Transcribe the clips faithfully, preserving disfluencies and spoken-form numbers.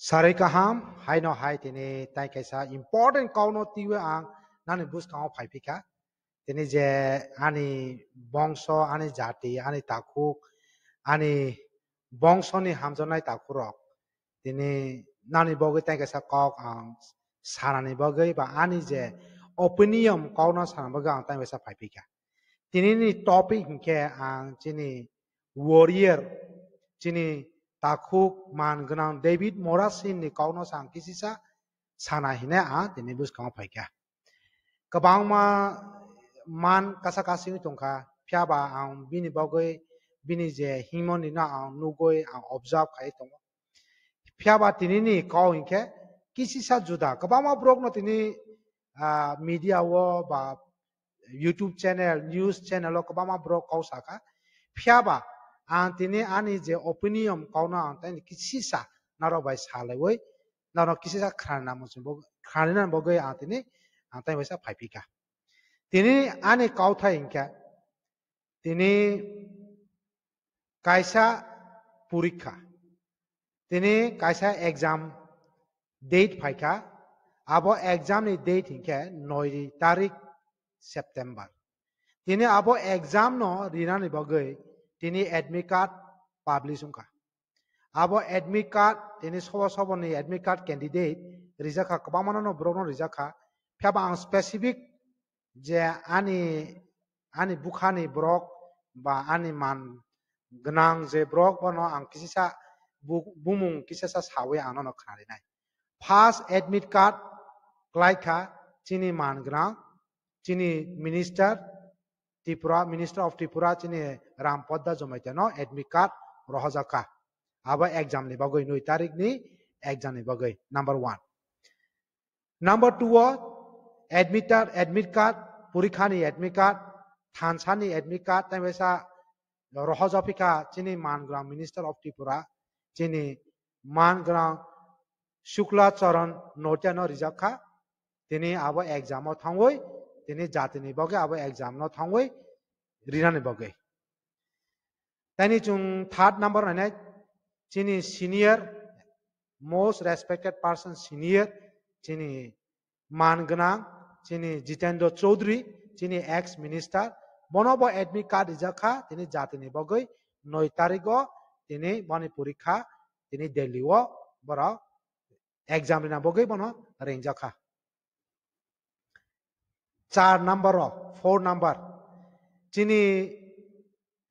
Sarai kaham, haino hai tini tai kaisa important kok no twiwi ang nani bwskango phaiphikha. Tini je ani bongso, ani jati, ani takhuk, ani bongso ni hamjaknai takhukrok, tini nani bagwi tai kaisa kok ang sanani bagwi ba ani je opinion kok no sanani bagwi ang tai kaisa phaiphikha. Tini ni topic hinkhe ang chini warrior, chini takhuk man gwnang David Morasin ni kok no ang kisisa sana hinwi ang tini bwskango phaikha. Kwbangma man kasa kasingwi tongkha, phiya ba ang bini bagwi, bini je himoni no ang nugwi ang observe khai tongo. Phiya ba tini ni kok hinkhe kisisa juda. Kwbangma borok no tini, ah, media o ba YouTube channel, news channel o kwbangma borok kok sakha. Phiya ba ang tini ani je opinion kok no ang tini kisisa norok bai salaiwi norok kisisa khnana muchung bo, khnana bagwi ang tini ang tai waisa phaiphikha. Tini ani kauthai hinkhe tini kaisa porikha, tini kaisa exam date phaikha, abo exam ni date hinkhe noi tarik September. Tini abo exam no rinani bagwi tini admit card publish wngkha. Abo admit card tini sobo sobo ni admit card candidate rijak kha, kwbangma no borok no rijak kha. Phiya ba ang specific je ani, ani bwkhani borok ba ani man gwnang je borok bono ang kisisa bu-, bumung kisisa sawi ang nono khnarinai. First admit card khlai kha chini man gwnang, chini minister Tripura, Minister of Tripura chini Ram Podda Jamatia no admit card rohorjak kha. Abo exam ni bagwi, noi tarik ni exam ni bagwi, number one. Number two o admit card, admit card, porikha ni admit card, thansa ni admit card, tai waisa rohorjak phikha chini man gwnang Minister of Tripura, chini man gwnang Shukla Charan Notia no rijak kha. Tini abo exam o thangwi, tini jati ni bagwi abo exam no thangwi rinani bagwi. Tini chwng third number nainai, chini senior, most respected person senior, chini man gwnang, chini Jitendra Chaudhary, chini ex minister, bono bo admit card rijak kha, tini jati ni bagwi noi tarik o tini boni porikha, tini Delhi o borok exam rina bagwi bono ringjak kha. Char number o, four number, chini,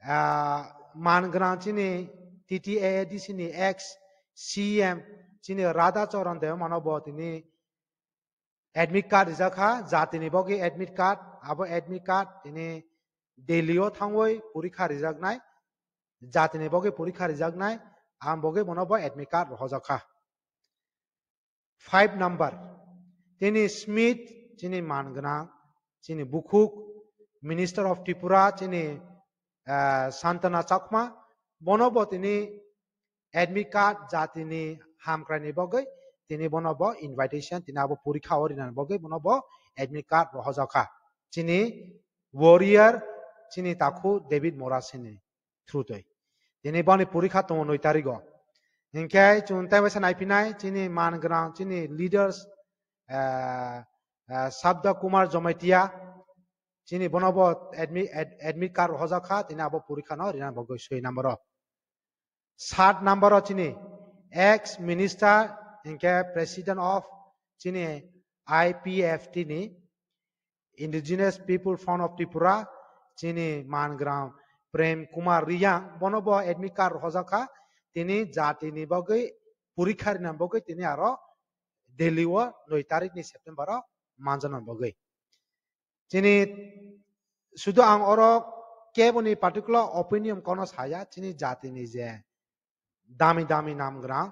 ah, man gwnang chini T T A A D C ni ex C M chini Radha Charan Debbarma no bo tini admit card rijak kha, jati ni bagwi admit card, abo admit card tini Delhi o thangwi porikha rijaknai, jati ni bagwi porikha rijaknai, ang bagwi bono bo admit card rohorjak kha. Five number, tini Smith, chini man gwnang, chini bukhuk, Minister of Tripura, chini, ah, Santana Chakma, bono bo tini admit card jati ni hamkrai ni bagwi, tini bono bo invitation, tini abo porikha o rinani bagwi bono bo admit card rohorjak kha. Chini warrior, chini takhu David Morasin ni through twi. Tini boni porikha tongo noi tarik o. Hinkhe chwng tai waisa naiphinai chini man gwnang chini leaders, eh, eh, Sabda Kumar Jamatia, chini bono bo admi-, ad-, admit card rohorjak kha, tini abo porikha no rina bagwi soi number o. Sat number o chini ex minister hinkhe president of chini I P F T ni Indigenous People Front of Tripura, chini man gwnang Prem Kumar Reang, bono bo admit card rohorjak kha, tini jati ni bagwi porikha rina bagwi tini aro Delhi o noi tarik ni September o manjana bagwi. Chini sudu ang oro keboni particular opinion kono saya, chini jati ni je dami dami nam gwnang,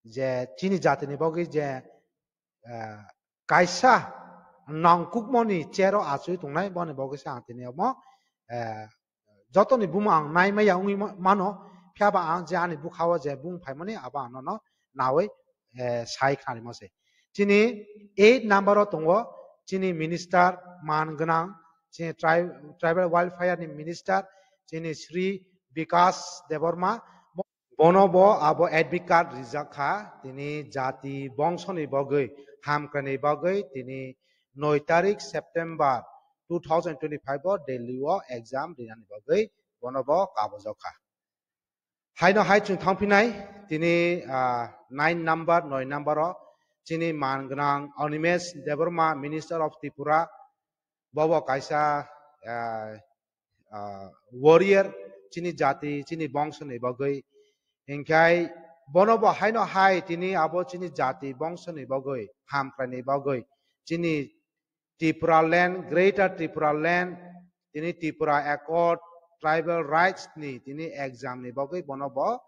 je chini jati ni bagwi je, eh, kaisa nangkukmani chair o achugwi tongnai, boni bagwi se ang tini omo, eh, jotoni bumo ang nai maya wngwi ma-, mano, phiya ba ang je ani bwkha o je bung phaimani abo ang nono nawi, eh, sai khnarima se. Chini eight number o tongo chini minister man gwnang, chini tri-, tribal welfare ni minister, chini Shri Bikash Debbarma. Bono bo abo admit card rijak kha, tini jati bongsoni bagwi, hamkraini bagwi, tini noi tarik September two thousand twenty-five o Delhi o exam rinani bagwi bono bo kabojak kha. Haino hai chwng thangphinai, tini, ah, nine number, noi number o chini man gwnang Animesh Debbarma, Minister of Tripura, bobo kaisa, ah, ah, warrior, chini jati, chini bongsoni bagwi. Hinkhe bono bo haino hai tini abo chini jati bongsoni bagwi, hamkraini bagwi, chini Tripura land, Greater Tripura land, tini Tripura Accord, tribal rights ni tini exam ni bagwi bono bo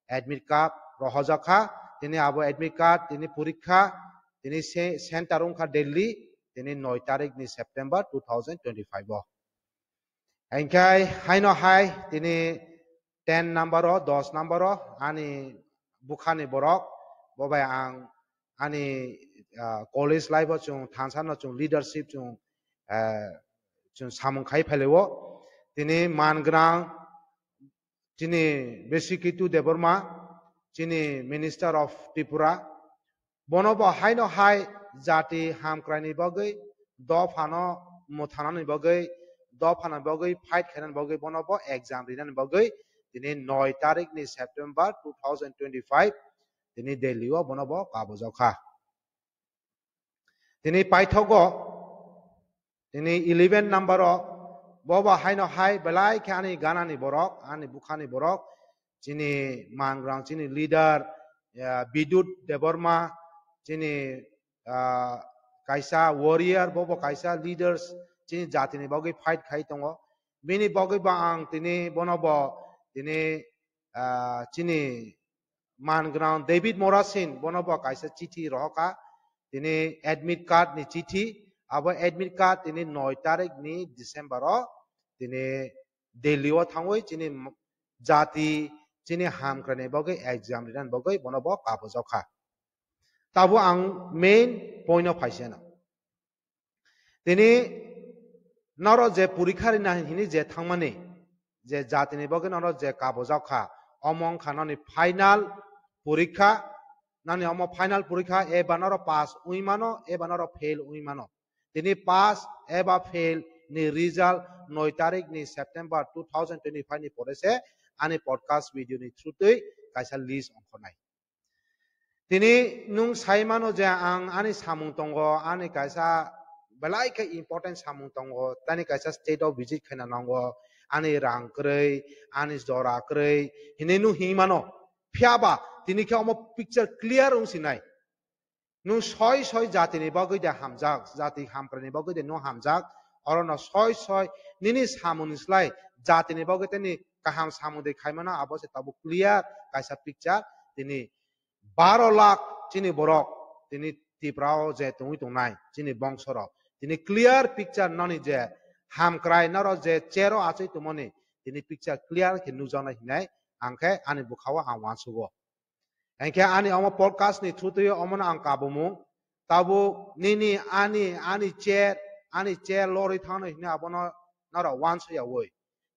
admit card rohorjak kha. Tini abo admit card, tini porikha, tini se-, center wngkha Delhi, tini noi tarik ni September two thousand twenty-five o. Hinkhe haino hai tini ten number o, dos number o ani bukhani borok, bo bai ang ani, ah, college life o chwng thansa no chwng leadership chwng, eh, chwng samung khai phailio. Tini man gwnang chini Bisikitu Debbarma, chini Minister of Tripura, bono bo haino hai jati hamkraini bagwi, dophano mwthanani bagwi, dophano bagwi fight khainani bagwi, bono bo exam rinani bagwi tini noi tarik ni September two thousand twenty-five tini Delhi o bono bo kabojak kha. Tini paithogo, tini eleven number o, bo bo haino hai belai khe ani ganani borok, ani bukhani borok, chini man gwnang, chini leader, eh, Bidut Debbarma, chini, ah, kaisa warrior, bo bo kaisa leaders, chini jatini bagwi fight khai tongo. Bini bagwi bo ang tini bono bo tini, ah, chini man gwnang David Morasin, bono bo kaisa chithi rohorkha, tini admit card ni chithi, abo admit card tini noi tarik ni December o tini Delhi o thangwi chini jati, chini hamkraini bagwi exam rinani bagwi bono bo kabojak kha. Tabuk ang main point o phaisano. Tini norok je porikha rina hini je thangmani, je jatini bagwi norok je kabojak kha, omo wngkha noni final porikha, nani omo final porikha, eba norok pass wngwi mano, eba norok fail wngwi mano. Tini pass eba fail ni result noi tarik ni September two thousand twenty-five ni pore se ani podcast video ni through twi kaisa list ongkhornai. Tini nwng sai mano je ang ani samung tongo, ani kaisa belai khe important samung tongo, tani kaisa state o visit khaina nango, ani rang kwrwi, ani jora kwrwi, hinwi nwng himwi mano. Phiya ba tini khe omo picture clear wng sinai. Nwng soi soi jatini bagwi de hamjak, jati hamkraini bagwi de nwng hamjak, orono soi soi nini samungni slai jatini bagwi tei ni kaham samung de khaimano, abo se tabuk clear kaisa picture. Tini baro lakh chini borok tini Tripura o je tongwi tongnai chini bongso rok, tini clear picture noni je hamkrai norok je chair o achai tongmani, tini picture clear khe nukjaknai hinai ang khe ani bwkha o ang uansugo. Hinkhe ani omo podcast ni through twi omono ang kabumung. Tabuk nini ani, ani chair, ani chair lorwi thangno hinwi abono norok uansuyaui.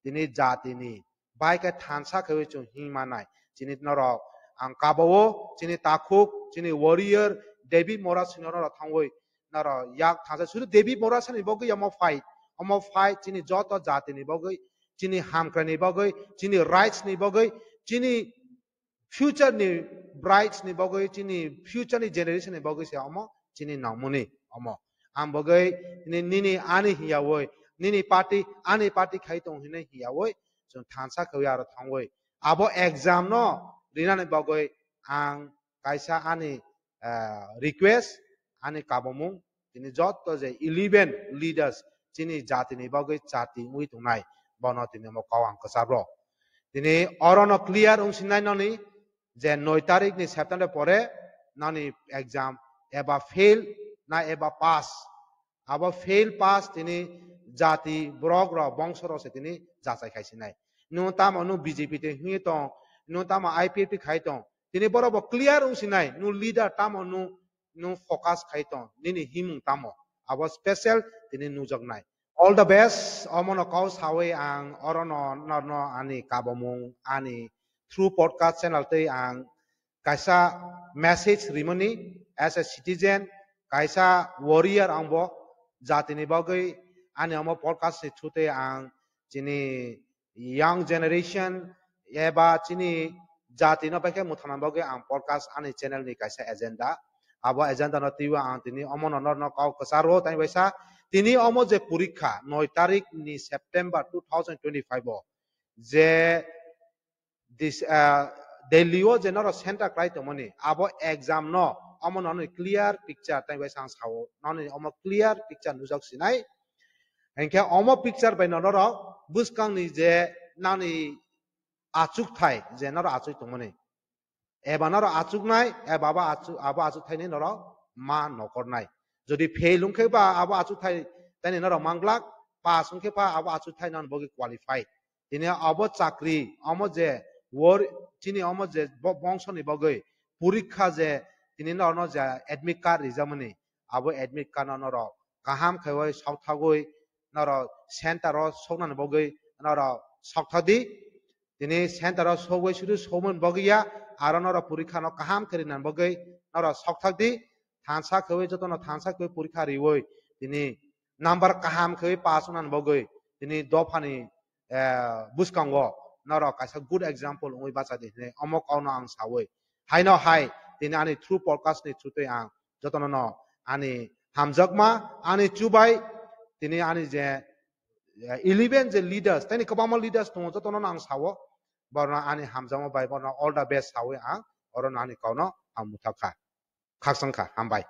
Tini jatini bai khe thansa kheui chwng himmanai. Chini norok ang kabao, chini takhuk, chini warrior, David Morasin norok thangwi norok yak thansa. Sudu David Morasin ni bagwi omo fight. Omo fight chini joto jatini bagwi, chini hamkraini bagwi, chini rights ni bagwi, chini future ni brides ni bagwi, chini future ni generation ni bagwi se omo chini nangmani omo. Ang bagwi nini, nini ani hiyaui, nini party, ani party khai tong hinwi hiyaui, chwng thansa kheui aro thangwi. Abo exam no rinani bagwi ang kaisa ani, ah, request, ani kabamung, tini joto je eleven leaders chini jatini bagwi chati wngwi tongnai, bono tini omo kau ang kwcharo. Tini orono clear wng sinai noni je noi tarik ni September pore noni exam eba fail na eba pass. Abo fail pass tini jati borok rok bongso rok se tini jachai khai sinai. Nwng tamo nwng B J P te hwnwi tong, nwng tamo I P F T khai tong. Tini borok bo clear wng sinai, nwng leader tamo nwng, nwng focus khai tong, nini himung tamo. Abo special tini nukjaknai. All the best, omono kau saui ang orono norno ani kabamung, ani through podcast channel tei ang kaisa message rimani as a citizen, kaisa warrior ang bo jatini bagwi ani omo podcast ni through tei ang chini young generation eba chini jati no bai khe mwthangna bagwi ang podcast ani channel ni kaisa agenda. Abo agenda no twiwi ang tini omo no norno kau kwcharo tei waisa tini omo je porikha noi tarik ni September two thousand twenty-five o je dis-, ah, Delhi o je norok center khlai tongmani abo exam no omo no clear picture tei waisa ang sao noni omo clear picture nujak sinai. Hinkhe omo picture bai no norok bwskang ni je nani achukthai je norok achuk tongmani. Eba norok achuknai, eba abo achu-, abo achukthai ni norok ma nokornai. Jodi fail wngkhe ba abo achukthai tani norok manglak, pass wngkhe ba abo achukthai non bogi qualify. Tini abo chakri, omo je wor, chini omo je bo-, bongso ni bagwi porikha je tini norokno je admit card rijamani, abo admit card no norok kaham khaiwi sokthagwi norok center o soknani bagwi norok sokthadi. Tini center o sogwi sudu sogmani bagwi ya, aro norok porikha no kaham khe rinani bagwi norok sokthak di, thansa khewi jotono thansa khewi porikha riwi tini number kaham khewi pass wngnani bagwi tini dophani, eh, bwskango norok kaisa good example wngwi bacha di hinwi omo kokno ang sawi. Haino hai tini ani through podcast ni through twi ang jotono no ani hamjakma, ani chubai, tini ani je eh, eleven je leaders, tini kwbangma leaders tongo, jotono ang sao, borno ani hamjakma bai borno all the best sawi ang, orono ani kokno ang muthakha. Khakchangkha, hambai.